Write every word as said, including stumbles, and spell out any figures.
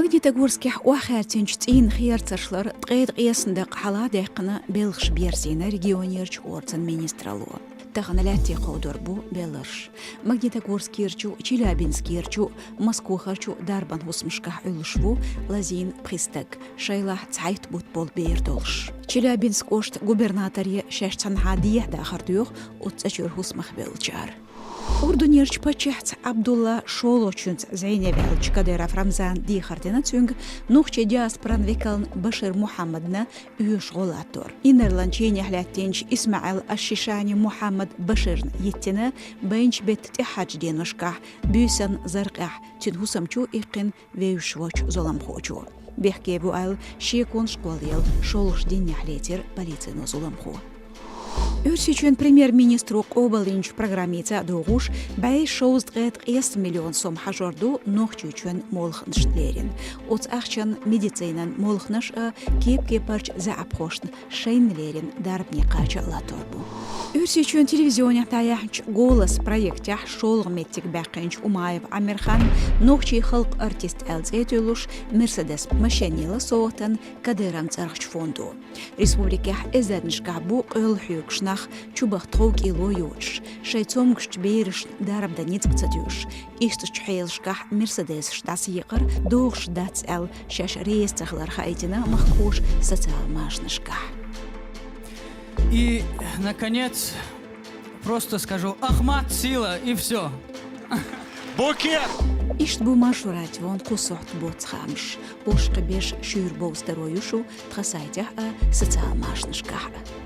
Магнитогорскехь охьаьрцинчу цӀийнан херцаршлара ткъе ткъесан дакъа хьалха даьккхина белхаш берзийна регионерчу орцан министралло. Тахана лаьтте кховдор бу белларш. Магнитогорскерчу, Челябинскерчу, Москохарчу дарбан хӀусамашкахь Ӏуьллуш ву лазийна пхи стаг, шайлахь цхьайтта бутт болу бер долуш. Челябинск кӀоштан губернаторе шаьш цхьанхьа дехьа дахар доьху оцу цӀа чуьра хӀусамах бевллачара. Урдунерчу паччахьца Абдулла шолгӀачуьнца зӀене ваьллачу Кадыров Рамзана дехар дина цуьнга нохчийн диаспоран векална Башир Мухьаммадна оьшуш гӀо латтор. Инарлан ченехь лаьттинчу ИсмаӀил аш-Шишани Мухьаммад Баширна йиттина, байначу беттан тӀаьххьарчу деношкахь буьйсанна Заркъехь цуьнан хӀусамчу иккхина вевзаш волчу зуламхочо. Бехке бу аьлла, шеконаш кхоллаелла шолгӀачу дийнахь лецира полицино зуламхо. Оьрсийчоьнан премьер-министро къобалйинчу программица а догӀуш, бӀе шовзткъе ткъеста миллион сом хьажор ду Нохчийчоьнан молханашна лерина. Оцу ахчанна медицинан молханаш а, кеп-кепарчу заьӀапхошна шайна лерина дарбане кхача а латтор бу. Оьрсийчоьнан телевизионехь дӀаяьхьначу «Голос» проектехь шолгӀа меттиг баьккхинчу Умаев Амирханна нохчийн халкъан артист аьлла цӀе а туьллуш, Мерседес машен елла совгӀатана Кадыровн цӀарахчу фондо. Республикехь эзарнашкахь бу къоьлла хьоьгуш нах, чубаха тхов-кӀело йоцуш, шайн цомгушчу берашна дарба дан ницкъ ца туьйсуш. Ишттачу хьелашкахь Мерседесаш дӀасаекъар догӀуш дац аьлла, шаьш реза цахилар хаийтина махкахоша социал машанашкахь. И, наконец, просто скажу: «Ахмат, сила», и всё. Букет! Иштта бу Маршо радион кху сохьта боцца хаамаш. Уьш кхин беш шуьйра бовза таро ю шу тхан сайтехь а, социал машанашкахь а.